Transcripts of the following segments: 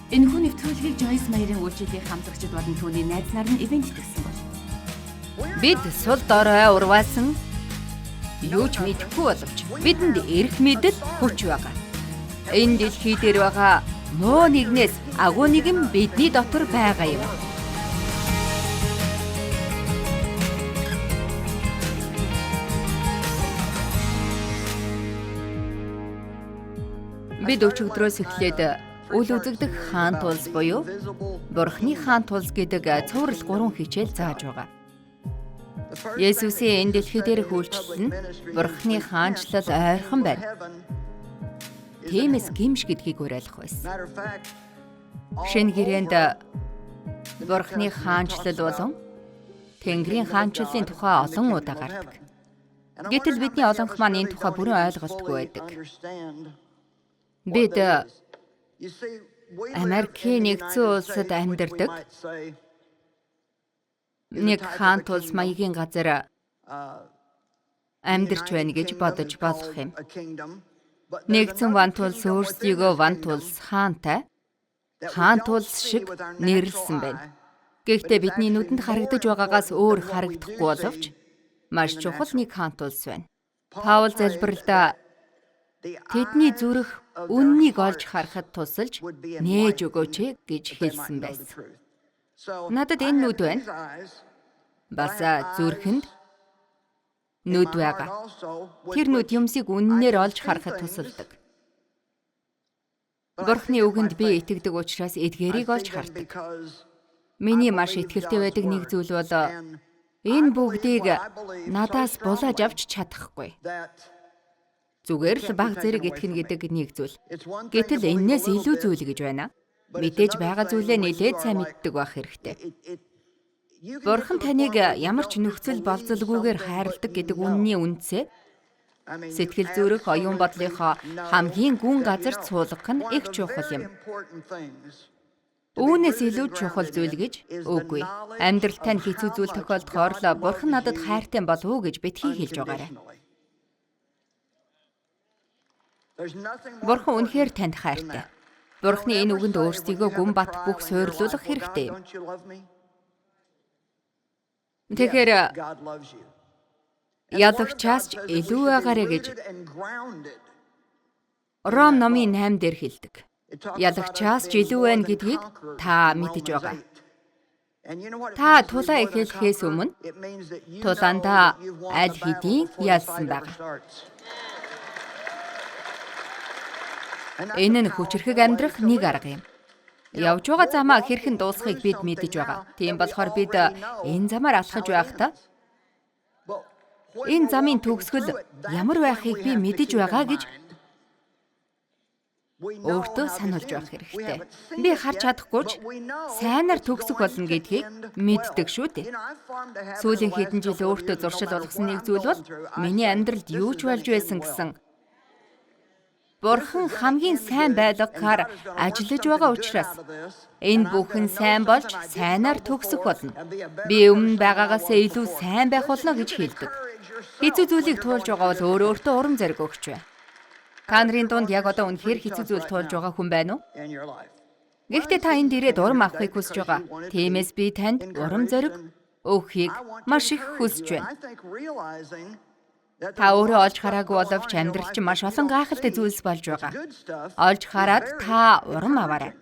Энэхүү нэвтрүүлгийг Joyce Meyer-ийн үйлчлэлийн хамтрагчид болон түүний найз нар нь ивээн тэтгэсэн бол. Бид сул дорой урваасан юу ч мэдэхгүй боловч бидэнд эрх мэдэл хүч байгаа. Энэ дэлхий дээр байгаа муу нэгнээс агуу нэгэн бидний дотор байгаа юм. Бид өчигдрөөс эхлээд үл үзэгдэх хаант улс буюу Бурхны хаант улс гэдэг цуврал 3 хичээл зааж байгаа. Есүсийн энэ дэлхий дээрх үйлчлэл нь Бурхны хаанчлал ойрхон байна. Тиймээс гимш гэдгийг уриалах байсан. Шинэ гэрээнд Бурхны хаанчлал болон Тэнгэрийн хаанчлалын тухай олон удаа гардаг. Гэтэл бидний олонх маань энэ тухай бүрэн ойлголтгүй байдаг. Бид Америкийн нэгдсэн улсад амьдардаг нэг хаант улс маягийн газар амьдарч байна гэж бодож болох юм. Нэгдсэн вант улс өөрсдийгөө вант улс хаантай хаант улс шиг нэрлэсэн байна. Гэхдээ бидний нүдэнд харагдаж байгаагаас өөр харагдахгүй боловч маш чухал нэг хаант улс байна. Паул залбиралдаа тэдний зүрх үннийг олж харахад тусалж нээж өгөөч гэж хэлсэн байсан. Надад энэ нүд байна. Бас зүрхэнд нүд байгаа. Тэр нүд юмсыг үннээр олж харахад тусалдаг. Бурхны үгэнд би итгэдэг учраас эдгээрийг олж хардаг. Миний маш итгэлтэй байдаг нэг зүйл бол энэ бүгдийг надаас булааж авч чадахгүй. Зүгээр л баг зэрэг итгэнэ гэдэг нэг зүйл. Гэтэл энээс илүү зүйл гэж байна. Мэдээж байгаа зүйлээ нэлээд сайн мэддэг байх хэрэгтэй. Бурхан таныг ямар ч нөхцөл болзолгүйгээр хайрладаг гэдэг үнний үндсээ сэтгэл зүрэх оюун бодлынхоо хамгийн гүн газарт суулгах нь их чухал юм. Үүнээс илүү чухал зүйл гэж үгүй. Амьдрал тань хэцүү зүйл тохиолдохоор л Бурхан надад хайртай болов уу гэж битгий хэлж байгаарай. Бурхан үнэхээр танд хайртай. Бурхны энэ үгэнд өөрсдийгөө гүн бат бөх суйрлуулах хэрэгтэй юм. Тэгэхээр ялагчаас ч илүү байгаарэ гэж Ром номын 8 дээр хэлдэг. Ялагчаас ч илүү байна гэдгийг та мэдэж байгаа. Та тулаа эхлэхээс өмнө тулаандаа аль хэдийн ялсан байгаа. Энэ нь хүчирхэг амьдрах нэг арга юм. Явж байгаа замаа хэрхэн дуусахыг бид мэдэж байгаа. Тийм болохоор бид энэ замаар алхаж байхдаа энэ замын төгсгөл ямар байхыг би мэдэж байгаа гэж өөртөө сануулж байх хэрэгтэй. Би харж чадахгүй ч сайнаар төгсөх болно гэдгийг мэддэг шүү дээ. Сүүлийн хэдэн жил өөртөө зуршил болгосон нэг зүйл бол миний амьдралд юу ч болж байсан гэсэн Бурхан хамгийн сайн байлгагаар ажиллаж байгаа учраас энэ бүхэн сайн болж сайнаар төгсөх болно. Би өмнө байгаагаас илүү сайн байх болно гэж хэлдэг. Хэцүү зүйлийг туулж байгаа бол өөрөө өөртөө урам зориг өгч бай. Та нарын дунд яг одоо үнэхээр хэцүү зүйл туулж байгаа хүн байна уу? Гэхдээ та энд ирээд урам авахыг хүсэж байгаа. Тиймээс би танд урам зориг өгөхийг маш их хүсэж байна. Та өөрөө олж хараагүй боловч амьдрал чинь маш олон гайхалтай зүйлс болж байгаа. Олж хараад та урам аваарай.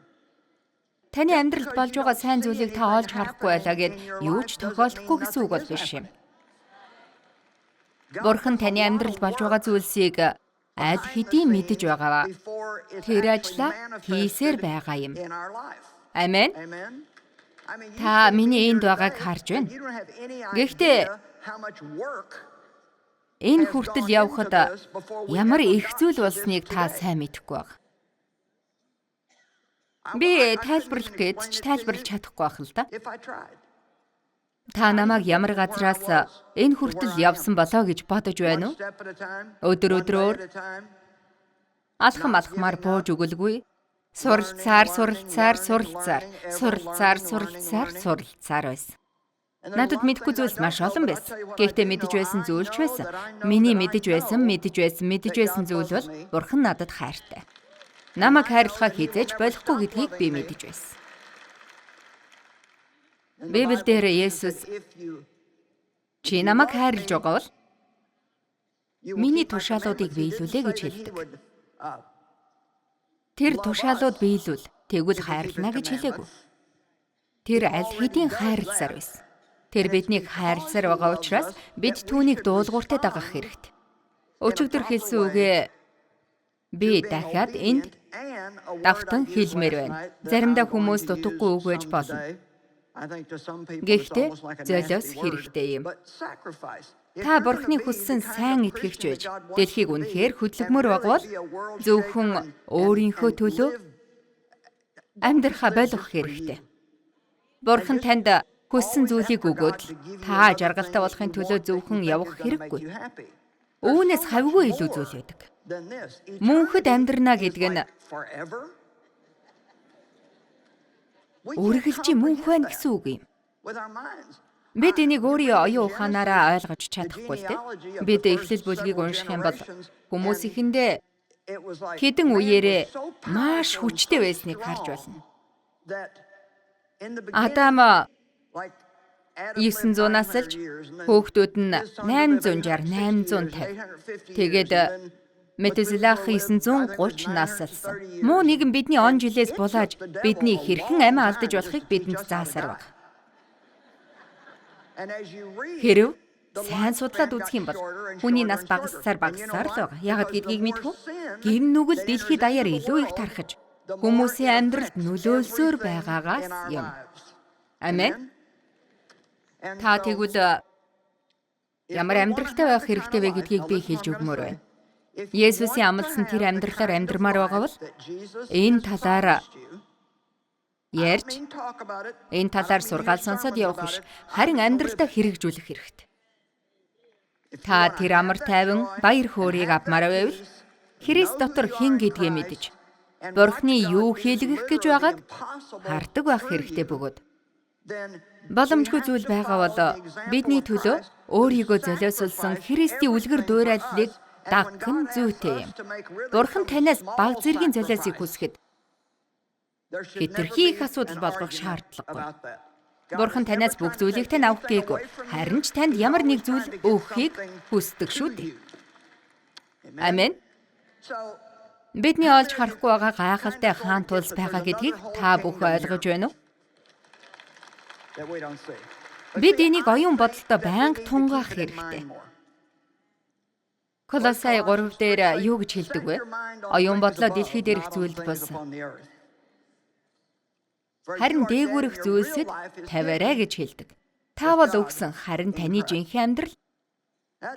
Таны амьдралд болж байгаа сайн зүйлийг та олж харахгүй байлаа гэд юу ч тохиолдохгүй гэсэн үг бол биш юм. Бурхан таны амьдралд болж байгаа зүйлсийг аль хэдийн мэдэж байгаваа. Тэр ажлаа хийсээр байгаа юм. Амен. Та миний энд байгааг харж байна. Гэхдээ энэ хүртэл явхад ямар их зүйл болсныг та сайн мэдэхгүй баг. Би тайлбарлах гээд ч тайлбарлаж чадахгүй байх л да. Та намайг ямар газраас энэ хүртэл явсан болоо гэж бодож байна уу? Өдөр өдрөөр алхам алхмаар бууж өгөлгүй. Суралцаар, суралцаар, суралцаар, суралцаар, суралцаар, суралцаар байсан. Надад мэдэхгүй зүйлс маш олон байсан. Гэхдээ мэдэж байсан зүйл ч байсан. Миний мэдэж байсан, мэдэж байсан, мэдэж байсан зүйл бол Бурхан надад хайртай. Намайг хайрлахаа хэзээ ч болихгүй гэдгийг би мэдэж байсан. Библиэлд Есүс чи намайг хайрлаж байгаа бол миний тушаалуудыг биелүүлээ гэж хэлдэг. Тэр тушаалууд биелүүл тэгвэл хайрлана гэж хэлээгүй. Тэр аль хэдийн хайрласаар байсан. Тэр биднийг хайрласаар байгаа учраас бид түүнийг дуулууртай дагах хэрэгтэй. Өчигдөр хэлсэн үгээ би дахиад энд давтан хэлмээр байна. Заримдаа хүмүүс дутаггүй үг байж болно. Гэхдээ золиос хэрэгтэй юм. Та Бурхны хүссэн сайн итгэгч байж дэлхийг үнэхээр хөдөлгмөр байгаа бол зөвхөн өөрийнхөө төлөө амьдрахаа болох хэрэгтэй. Бурхан танд хүссэн зүйлийг өгөөд л та жаргалтай болохын төлөө зөвхөн явах хэрэггүй. Үүнээс хавьгүй илүү зүйл байдаг. Мөнхөд амьдрна гэдэг нь үргэлжийн мөнх байна гэсэн үг юм. Бид энийг өөрийн оюун ухаанаараа ойлгож чадахгүй л дээ. Бид Эхлэл бүлгийг унших юм бол хүмүүс ихэндээ хэдэн үеэрээ маш хүчтэй байсныг харж байна. Адам 900 насалж хүүхдүүд нь 860, 850. Тэгээд Метуселах 930 насалсан. Муу нэгэн бидний он жилээс булааж бидний хэрхэн амиа алдаж болохыг бидэнд заасаар баг. Хэрв сайн судлаад үзэх юм бол хүний нас багассаар багассаар л байгаа. Яагаад гэдгийг мэдэх үү? Гэм нүгэл дэлхий даяар илүү их тархаж хүмүүсийн амьдралд нөлөөлсөөр байгаагаас юм. Амен. Та тэгвэл ямар амьдралтай байх хэрэгтэй вэ гэдгийг би хэлж өгмөр байна. Есүсийн амласан тэр амьдралаар амьдрмаар байгаа бол энэ талаар ярьж, энэ талаар сургаал сонсоод явах биш, харин амьдралдаа хэрэгжүүлэх хэрэгтэй. Та тэр амар тайван баяр хөөргийг авмаар байвал Христ дотор хэн гэдгээ мэдэж, Бурхны юу хийлгэх гэж байгааг хардаг байх хэрэгтэй бөгөөд боломжгүй зүйл байгаа бол бидний төлөө өөрийгөө золиослсон Христийн үлгэр дуурайллыг дагах нь зүйтэй юм. Бурхан танаас баг зэргийн золиосыг хүсэхэд хэтэрхий их асуудал болгох шаардлагагүй. Бурхан танаас бүх зүйлийг тань авах гээгүй. Харин ч танд ямар нэг зүйл өгөхийг хүсдэг шүү дээ. Амен. Бидний олж харахгүй байгаа гайхалтай хаант улс байгаа гэдгийг та бүхэн ойлгож байна уу? Бид энийг оюун бодолтой байнга тунгаах хэрэгтэй. Колосай 3 дээр юу гэж хэлдэг вэ? Оюун бодлоо дэлхий дээрх зүйлд бус. Харин дээгүүрх зүйлсэд тавиарай гэж хэлдэг. Та бол өгсөн, харин таны жинхэнэ амьдрал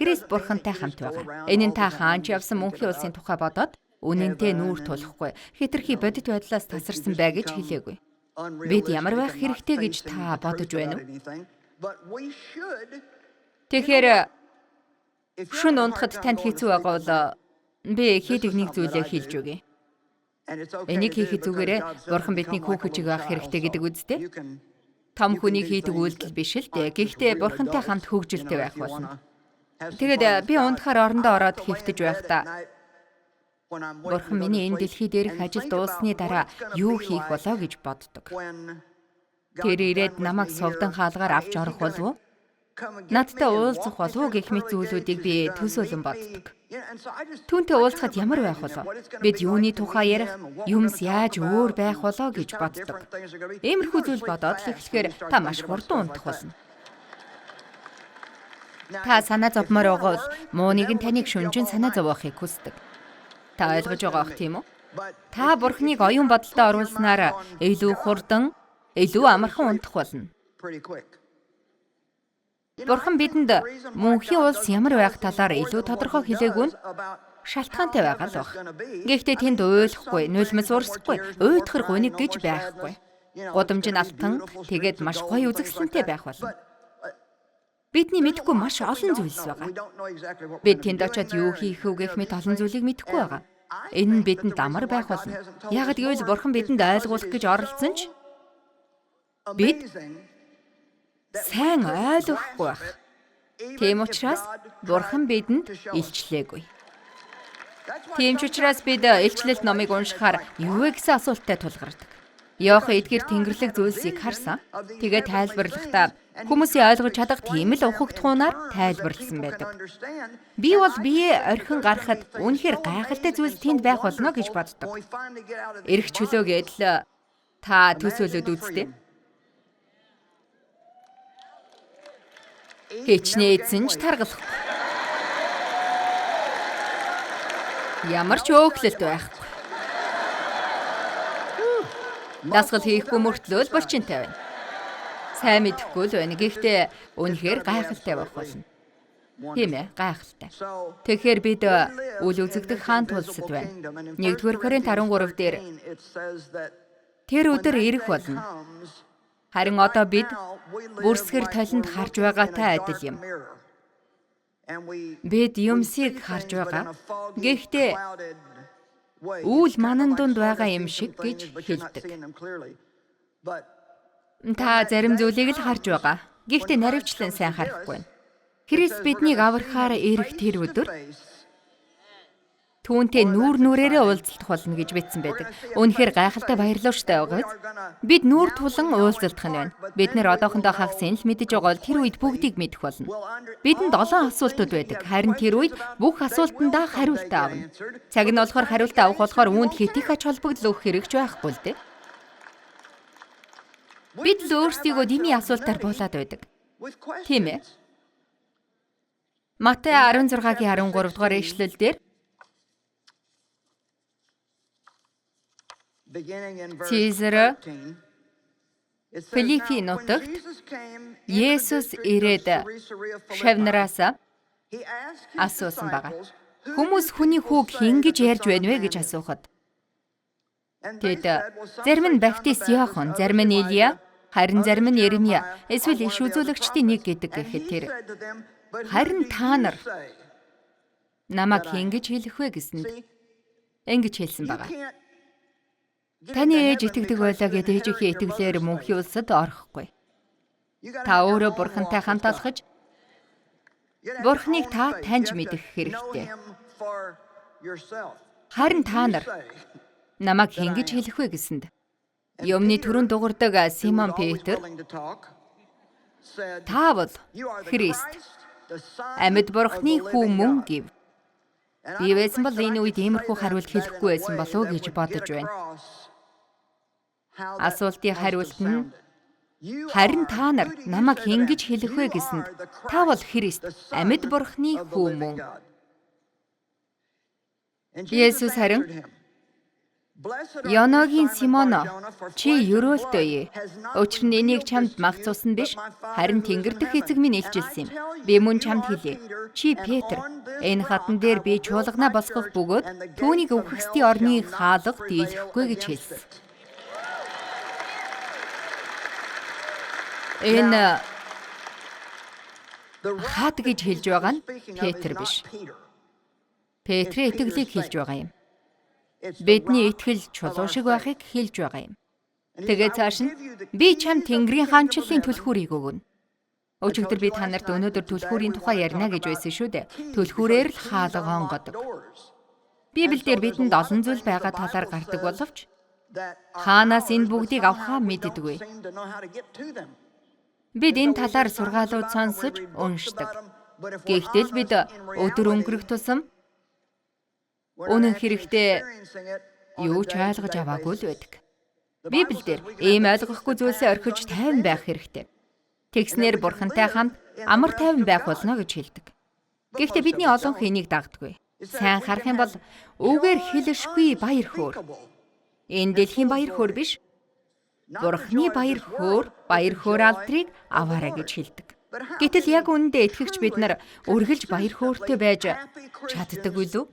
Христ Бурхантай хамт байгаа. Энэ нь та хаанч явсан мөнхийн улсын тухай бодоод үнэнтэй нүүр тулахгүй, хэтэрхий бодит байдлаас тасарсан бай гэж хэлээгүй. Бид ямар байх хэрэгтэй гэж та бодож байна уу? Тэгэхээр шөнө унтахад танд хэцүү байгаа бол би хийдэг нэг зүйлээ хэлж өгье. Энийг хийхэд зүгээрээ Бурхан биднийг хүүхэд шиг байх хэрэгтэй гэдэг үсттэй. Том хүний хийдэг үйлдэл биш л дээ. Гэхдээ Бурхантай хамт хөгжилтэй байх болно. Тэгээд би унтахаар орондоо ороод хэвтэж байхдаа Бурхан миний энэ дэлхий дээрх ажил дууссаны дараа юу хийх болоо гэж боддог. Тэр ирээд намайг сувдан хаалгаар авч орох болов уу? Надтай уулзах болов уу гэх мэт зүйлүүдийг би төсөөлөн боддог. Түүнтэй уулзахад ямар байх болов? Бид юуны тухай ярих, юмс яаж өөр байх болоо гэж боддог. Иймэрхүү зүйл бодоод л эхлэхээр та маш хурдан унтах болно. Та санаа зовмоор байгаа бол муу нэгэн таныг шүнжин санаа зовоохыг хүсдэг. Та ойлгож байгаа бох тийм үү? Та Бурхныг оюун бодолдоо оруулснаар илүү хурдан, илүү амархан унтах болно. Бурхан бидэнд мөнхийн улс ямар байх талаар илүү тодорхой хэлээгүй нь шалтгаантай байгаа л баг. Гэхдээ тэнд уйлахгүй, нулимс урсахгүй, уйтгар гуниг гэж байхгүй. Гудамж нь алтан, тэгээд маш гоё үзэсгэлэнтэй байх болно. Бидний мэдэхгүй маш олон зүйлс байгаа. Бид тэнд очиод юу хийх вэ гэх мэт олон зүйлийг мэдэхгүй байгаа. Энэ нь бидэнд амар байх болно. Яагаад гэвэл Бурхан бидэнд ойлгуулах гэж оролдсон ч бид сайн ойлгохгүй байх. Тийм учраас Бурхан бидэнд илчлээгүй. Тийм ч учраас бид илчлэлт номыг уншихаар юу вэ гэсэн асуулттай тулгардаг. Иохан эдгээр тэнгэрлэг зүйлсийг харсан. Тэгээд тайлбарлахдаа хүмүүсийн ойлгож чадах тийм л ухагтхуунаар тайлбарласан байдаг. Би бол биеэ орхин гарахад үнэхээр гайхалтай зүйлс тэнд байх болно гэж боддог. Эрх чөлөө гэдэл та төсөөлөд үзтээ. Хичнээн эзэн ч таргалахгүй. Ямар ч өөхлөлт байхгүй. Дасгал хийхгүй мөртлөө л булчинтай байна. Сайн мэдэхгүй л байна. Гэхдээ үнэхээр гайхалтай байх болно. Тийм ээ, гайхалтай. Тэгэхээр бид үл үзэгдэх хаант улсад байна. 1-р Коринт 13 дээр тэр өдөр ирэх болно. Харин одоо бид бүрсгэр толинд харж байгаатай адил юм. Бид юмсыг харж байгаа. Гэхдээ үйл манан дунд байгаа юм шиг гэж хэлдэг. Та зарим зүйлийг л харж байгаа. Гэхдээ наривчлан сайн харахгүй байна. Христ биднийг аврахаар ирэх тэр өдөр түүнтэй нүүр нүрээрээ уулзалтах болно гэж бичсэн байдаг. Үнэхээр гайхалтай баярлууштай байгаа биз? Бид нүүр тулан уулзалтах нь байна. Бид нэр одоохондоо хагас нь л мэдэж байгаа бол тэр үед бүгдийг мэдэх болно. Бидэнд олон асуултууд байдаг. Харин тэр үед бүх асуултандаа хариултаа авна. Цаг нь болохоор хариултаа авах болохоор үүнд хэт их ач холбогдол өгөх хэрэг ч байхгүй л дээ. Бид л өөрсдийгөө дими асуултаар буулаад байдаг. Тийм ээ. Матай 16-гийн 13 дугаар ишлэл дээр Цэзар Филиппи нутагт Есүс ирээд шавнараас асуусан байгаа. Хүмүүс хүний хүүг хэн гэж ярьж байна вэ гэж асуухад тэд зарим нь Баптист Иохан, зарим нь Илия, харин зарим нь Еремья, эсвэл иш үзүүлэгчдийн нэг гэдэг гэхэд тэр харин та нар намайг хэн гэж хэлэх вэ гэсэнд ингэж хэлсэн байгаа. Таны ээж итгэдэг байлаа гэд ээжийнхээ итгэлээр мөнхийн улсад орохгүй. Та өөрөө бурхантай хамт алхаж бурхныг та таньж мэдэх хэрэгтэй. Харин та нар намайг хэн гэж хэлэх вэ гэсэнд юмны түрүүн дуурдаг Симон Петр та бол Христ, амьд бурхны хүү мөн гэв. Би байсан бол энэ үед иймэрхүү хариулт хэлэхгүй байсан болов уу гэж бодож байна. Асуултын хариулт нь харин та нар намайг хэн гэж хэлэх вэ гэсэнд та бол Христ, амьд бурхны хүү мөн. Есүс харин Йоногийн Симоно, чи ерөөлтөө. Учир нь энийг чамд мах цус нь биш, харин тэнгэр дэх эцэг минь илчилсэн юм. Би мөн чамд хэлье. Чи Петр, энэ хатан дээр би чуулганаа босгох бөгөөд түүнийг үхэхсдийн орны хаалга дийлэхгүй гэж хэлсэн. Энэ хат гэж хэлж байгаа нь Петр биш. Петрийн итгэлийг хэлж байгаа юм. Бидний итгэл чулуу шиг байхыг хэлж байгаа юм. Тэгээ цааш нь би чам Тэнгэрийн хаанчлалын түлхүүрийг өгнө. Өчигдөр би та нарт өнөөдөр түлхүүрийн тухай ярина гэж байсан шүү дээ. Түлхүүрээр л хаалга онгодог. Библиэлд бидэнд олон зүйл байгаа талаар гардаг боловч хаанаас энэ бүгдийг авахаа мэддэггүй. Бид энэ талаар сургаалууд сонсож уншдаг. Гэхдээ л бид өдөр өнгөрөх тусам үнэн хэрэгтээ юу ч ойлгож аваагүй л байдаг. Библиэлд ийм ойлгохгүй зүйлсээ орхиж тайван байх хэрэгтэй. Тэгснээр бурхантай хамт амар тайван байх болно гэж хэлдэг. Гэхдээ бидний олонх энийг дагдаггүй. Сайн харах юм бол үгээр хэлшгүй баяр хөөр. Энэ дэлхийн баяр хөөр биш. Бурхны баяр хөөр алдрыг аваарай гэж хэлдэг. Гэтэл яг үнэндээ итгэгч бид нар үргэлж баяр хөөртэй байж чаддаг билүү?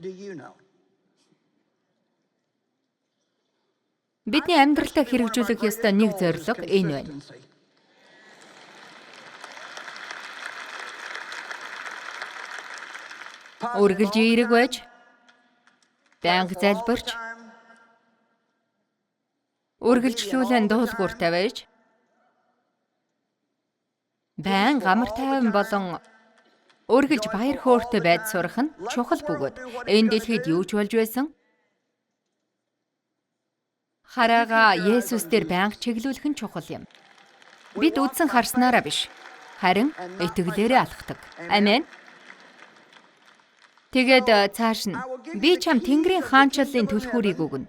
Бидний амьдралдаа хэрэгжүүлэх ёстой нэг зорилго энэ байна. Үргэлж эерэг байж, байнга залбирч, үргэлжлүүлэн дуулууртай байж, байнга амар тайван болон Үргэлж баяр хөөртэй байж сурах нь чухал бөгөөд энэ дэлхийд юу ч болж байсан хараагаа Есүс дээр байнга чиглүүлэх нь чухал юм. Бид үзсэн харснаараа биш, харин итгэлээрээ алхдаг. Амен. Тэгээд цааш нь би чам Тэнгэрийн хаанчлалын түлхүүрийг өгнө.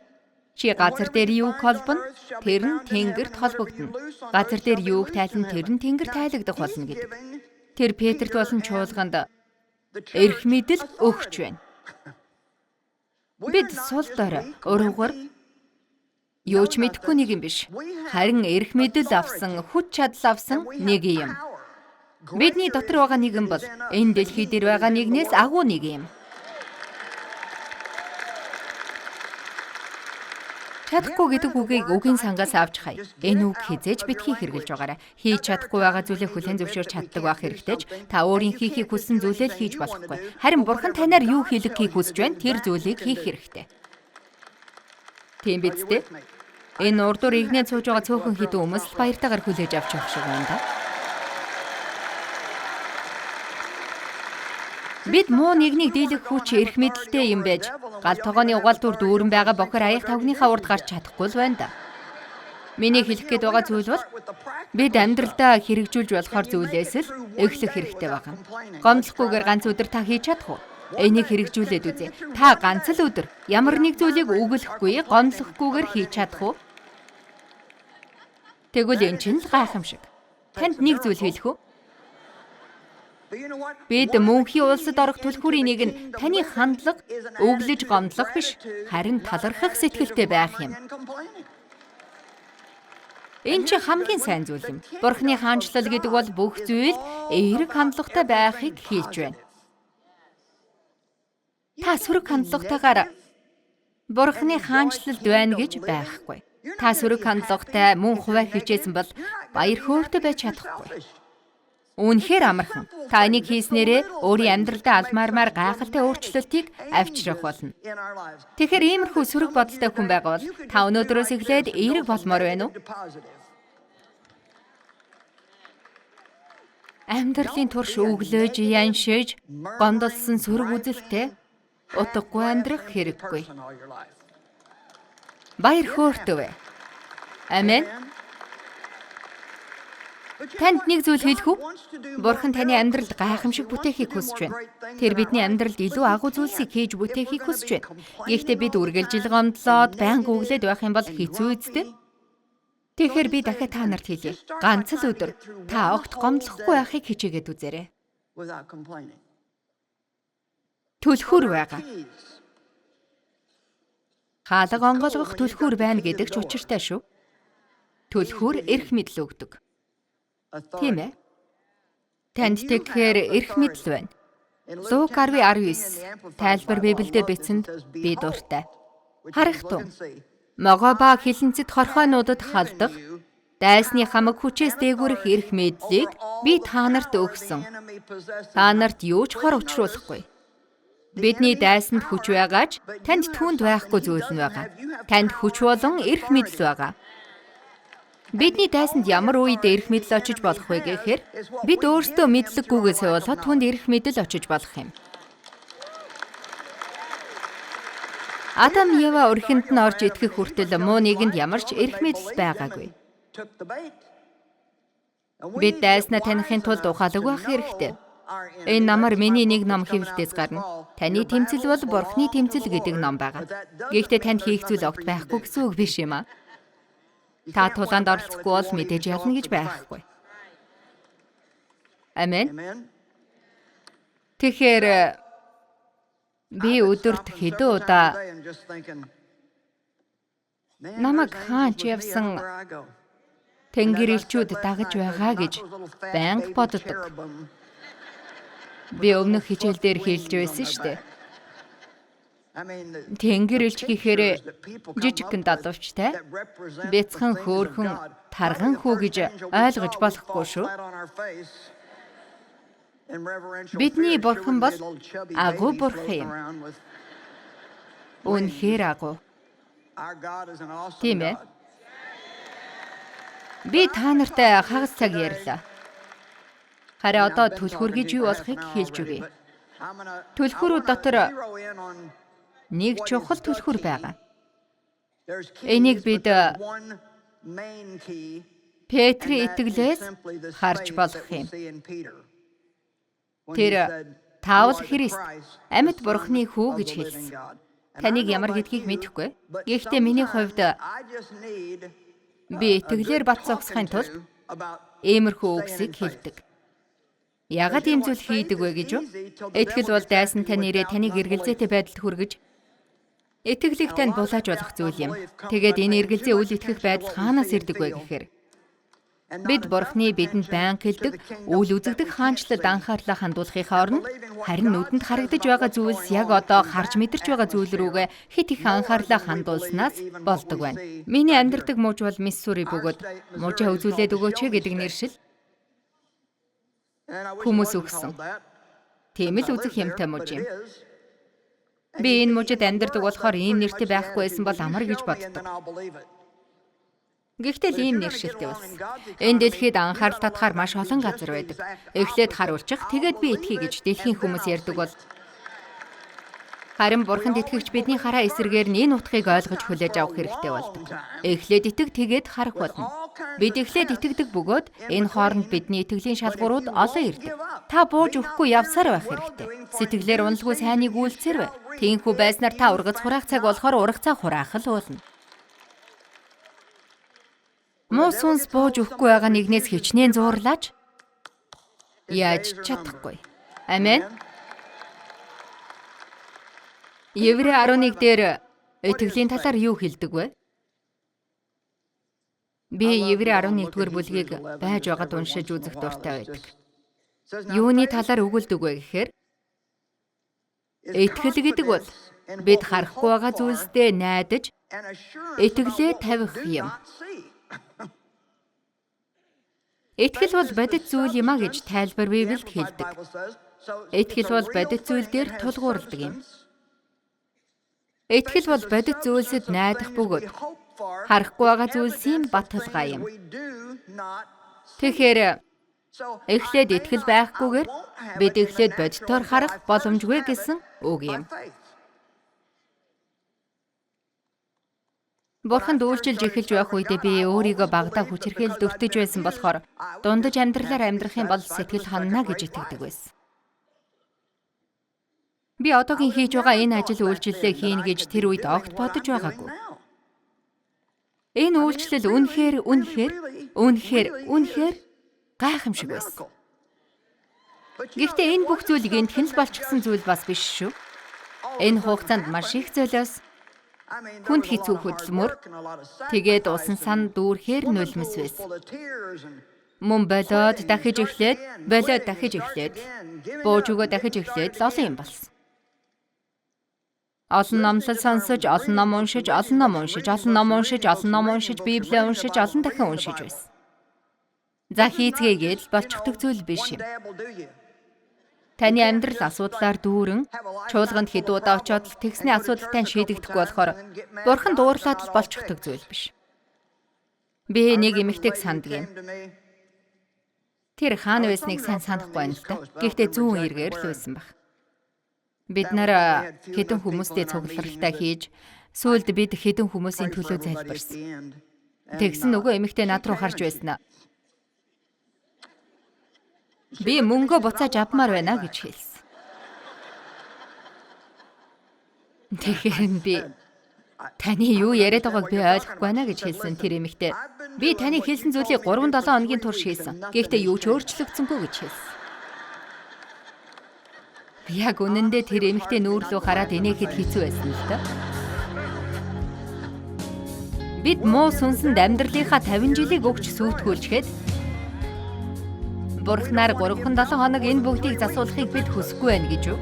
Чи газар дээр юуг холбоно, тэр нь Тэнгэрт холбогдоно. Газар дээр юуг тайлна, тэр нь Тэнгэр тайлагдах болно гэдэг. Тэр Петрт болон чуулганд эрх мэдэл өгч байна. Бид сул дор уруугар юу ч мэдэхгүй нэг юм биш. Харин эрх мэдэл авсан, хүч чадал авсан нэг юм. Бидний дотор байгаа нэгэн бол энэ дэлхий дээр байгаа нэгнээс агуу нэг юм. Чадахгүй гэдэг үгийг үгийн сангаас авч хай. Энэ үг хэзээ ч битгий хэрэглэж байгаарай. Хийж чадахгүй байгаа зүйлээ хүлээн зөвшөөрч чаддаг байх хэрэгтэй ч та өөрийн хийхийг хүссэн зүйлээ л хийж болохгүй. Харин Бурхан танаар юу хийлгэхийг хүсэж байна, тэр зүйлийг хийх хэрэгтэй. Тийм биз дээ? Энэ урдуур игнээ сууж байгаа цөөхөн хэдэн хүмүүс л баяртайгаар хүлээж авч явах шиг байна да. Бид муу нэгнийг дийлэх хүч эрх мэдэлтэй юм байж гал тогооны угаал дүр дүүрэн байгаа бохор аяг тавгийнхаа урд гарч чадахгүй л байна да. Миний хэлэх гээд байгаа зүйл бол бид амьдралдаа хэрэгжүүлж болохоор зүйлээс л эхлэх хэрэгтэй байгаа. Гомдлохгүйгээр ганц өдөр та хийж чадах уу? Энийг хэрэгжүүлээд үзье. Та ганц л өдөр ямар нэг зүйлийг үгэлэхгүй, гомдлохгүйгээр хийж чадах уу? Тэгвэл энэ чинь л гайхамшиг. Танд нэг зүйл хэлэх үү? Бид мөнхийн улсад орох түлхүүрийн нэг нь таны хандлага, өглөж гомдлох биш, харин талархах сэтгэлтэй байх юм. Энэ чинь хамгийн сайн зүйл юм. Бурхны хаанчлал гэдэг бол бүх зүйлд эерэг хандлагатай байхыг хэлж байна. Та сөрөг хандлагатайгаар Бурхны хаанчлалд байна гэж байхгүй. Та сөрөг хандлагатай мөн хувиа хичээсэн бол баяр хөөртэй байж чадахгүй. Үнэхээр амархан. Та энийг хийснээрээ өөрийн амьдралдаа алмаармаар гайхалтай өөрчлөлтийг авчрах болно. Тэгэхээр иймэрхүү сөрөг бодолтой хүн байгаа бол та өнөөдрөөс эхлээд эерэг болмоор байна уу? Амьдралын турш өглөөж, яншиж, гомдолсон сөрөг үзэлтэй утгагүй амьдрах хэрэггүй. Баяр хөөртэй бай. Амен. Танд нэг зүйл хэлэх үү? Бурхан таны амьдралд гайхамшиг бүтээхийг хүсэж байна. Тэр бидний амьдралд илүү агуу зүйлсийг хийж бүтээхийг хүсэж байна. Гэхдээ бид үргэлжил гомдлоод байнга өглөөд байх юм бол хэцүү үсттэй. Тэгэхээр би дахиад та нарт хэлье. Ганц л өдөр та огт гомдлохгүй байхыг хичээгээд үзээрэй. Түлхүүр байгаа. Хаалга онгойлгох түлхүүр байна гэдэг ч учиртай шүү. Түлхүүр эрх мэдэл өгдөг. Тийм ээ. Танд тэгэхээр эрх мэдэл байна. Лук 10:19 тайлбар Библиэлд бичсэнд би дуртай. Харах тун. Могоо ба хилэнцэд хорхойнуудад халдах дайсны хамаг хүчээс дээгүүрэх эрх мэдлийг би та нарт өгсөн. Та нарт юу ч хор учруулахгүй. Бидний дайсанд хүч байгаа ч танд түүнд байхгүй зүйл нь байгаа. Танд хүч болон эрх мэдэл байгаа. Бидний дайсанд ямар үед эрх мэдэл очиж болох вэ гэхээр бид өөрсдөө мэдлэггүйгээсээ болоод түнд эрх мэдэл очиж болох юм. Адам Ева өрхөнд нь орж идэхэх хүртэл муу нэгэнд ямар ч эрх мэдэл байгаагүй. Бид дайснаа таныхын тулд ухаалаг байх хэрэгтэй. Энэ намар миний нэг ном хэвлэлдээс гарна. Таны тэмцэл бол Бурхны тэмцэл гэдэг ном байгаа. Гэхдээ танд хийх зүйл огт байхгүй гэсэн үг биш юм аа. Та тулаанд оролцохгүй бол мэдээж ялна гэж байхгүй. Амен. Тэгэхээр би өдөрт хэдэн удаа намайг хаач явсан Тэнгэр элчүүд дагаж байгаа гэж байнга боддог. Би өмнөх хичээл дээр хэлж байсан шүү дээ. Тэнгэр элч гэхээр жижигхэн далавчтай, бяцхан хөөрхөн тарган хүү гэж ойлгож болохгүй шүү. Бидний бурхан бол агуу бурхан юм. Үнэхээр агуу. Тийм ээ. Би та нартай хагас цаг ярьлаа. Харин одоо түлхүүр гэж юу болохыг хэлж өгье. Түлхүүрүүд дотор нэг чухал түлхүүр байгаа. Энийг бид Петрийн итгэлээс харж болох юм. Тэр "Та бол Христ, амьд Бурхны хүү" гэж хэлсэн. Таныг ямар гэдгийг мэдэхгүй. Гэхдээ миний хувьд би итгэлээр бат зогсохын тулд иймэрхүү үгсийг хэлдэг. Яагаад ийм зүйл хийдэг вэ гэж үү? Итгэл бол дайсан тань ирээ таныг эргэлзээтэй байдалд хүргэж итгэлийг танд булааж болох зүйл юм. Тэгээд энэ эргэлзээ үл итгэх байдал хаанаас ирдэг вэ гэхээр бид Бурхны бидэнд байнга хэлдэг үл үзэгдэх хаанчлалд анхаарлаа хандуулахынхаа оронд харин нүдэнд харагдаж байгаа зүйлс яг одоо харж мэдэрч байгаа зүйл рүүгээ хэт их анхаарлаа хандуулснаас болдог байна. Миний амьдардаг муж бол Миссури бөгөөд мужаа үзүүлээд өгөөч гэдэг нэршил хүмүүс өгсөн. Тийм л үзэх юмтай муж юм. Би энэ мужид амьдардаг болохоор ийм нэртэй байхгүй байсан бол амар гэж боддог. Гэхдээ л ийм нэршилтэй болсон. Энэ дэлхийд анхаарал татахаар маш олон газар байдаг. Эхлээд харуулчих, тэгээд би итгэе гэж дэлхийн хүмүүс ярьдаг бол харин Бурханд итгэгч бидний хараа эсрэгээр нь энэ утгыг ойлгож хүлээж авах хэрэгтэй болдог. Эхлээд итэг, тэгээд харах болно. Бид эхлээд итгэдэг бөгөөд энэ хооронд бидний итгэлийн шалгуурууд олон ирдэг. Та бууж өгөхгүй явсаар байх хэрэгтэй. Сэтгэлээр уналгүй сайныг үйлцээр бай. Тиймээс байснаар та ургац хураах цаг болохоор ургацаа хураах л уулна. Муу сүнс бууж өгөхгүй байгаа нэгнээс хичнээн зуурлаач яаж чадахгүй. Амен. Еврей 11 дээр итгэлийн талаар юу хэлдэг вэ? Би Еврей 11-р бүлгийг байж байгаад уншиж үзэх дуртай байдаг. Юуны талаар өгүүлдэг вэ гэхээр итгэл гэдэг бол бид харахгүй байгаа зүйлсдээ найдаж итгэлээ тавих юм. Итгэл бол бодит зүйл юм а гэж тайлбар Библиэд хэлдэг. Итгэл бол бодит зүйл дээр тулгуурладаг юм. Итгэл бол бодит зүйлсэд найдах бөгөөд харахгүй байгаа зүйлсийн баталгаа юм. Тэгэхээр эхлээд итгэл байхгүйгээр бид эхлээд бодитоор харах боломжгүй гэсэн үг юм. Бурханд үйлчилж эхэлж байх үедээ би өөрийгөө багадаа хүчирхийлэлд өртөж байсан болохоор дундаж амьдралаар амьдрах юм бол сэтгэл ханана гэж итгэдэг байсан. Би одоогийн хийж байгаа энэ ажил үйлчлэлээ хийнэ гэж тэр үед огт бодож байгаагүй. Энэ үйлчлэл үнэхээр үнэхээр үнэхээр үнэхээр гайхамшиг байсан. Гэхдээ энэ бүх зүйл гэнтхэн л болчихсон зүйл бас биш шүү. Энэ хугацаанд маш их золиос, хүнд хэцүү хөдөлмөр, тэгээд усан сан дүүрхээр нулимс байсан. Мөн болоод дахиж эхлээд, болоод дахиж эхлээд, бууж өгөө дахиж эхлээд л олон юм болсон. Олон номлол сонсож, олон ном уншиж, олон ном уншиж, олон ном уншиж, олон ном уншиж, Библийг уншиж, олон дахин уншиж байсан. За хийцгээгээд л болчихдог зүйл биш юм. Таны амьдрал асуудлаар дүүрэн, чуулганд хэд удаа очиод л тэгсний асуудал тань шийдэгдэхгүй болохоор Бурхан дуурлаад л болчихдог зүйл биш. Би нэг эмэгтэйг санддаг юм. Тэр хаана байсныг сайн санахгүй байна л да. Гэхдээ зүүн эргээр л байсан баг. Бид нар хэдэн хүмүүстэй цугларалтай хийж, сүүлд бид хэдэн хүмүүсийн төлөө залбирсан. Тэгсэн нөгөө эмэгтэй над руу харж байсан. Би мөнгөө буцааж авмаар байна гэж хэлсэн. Тэгэхээр би таны юу яриад байгааг би ойлгохгүй байна гэж хэлсэн тэр эмэгтэй. Би таны хэлсэн зүйлийг 3-7 хоногийн турш хийсэн. Гэхдээ юу ч өөрчлөгдсөнгүй гэж хэлсэн. Яг үнэндээ тэр эмэгтэй нүүр лүү хараад инээхэд хэцүү байсан л доо. Бид муу сүнсэнд амьдралынхаа 50 жилийг өгч сүйтгүүлчихэд Бурхнаар 3-7 хоног энэ бүгдийг засуулахыг бид хүсэхгүй байна гэж үү?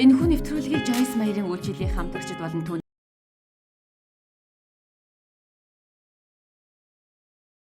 Энэхүү нэвтрүүлгийг Joyce Meyer-ийн үйлчлэлийн хамтрагчид болон түүний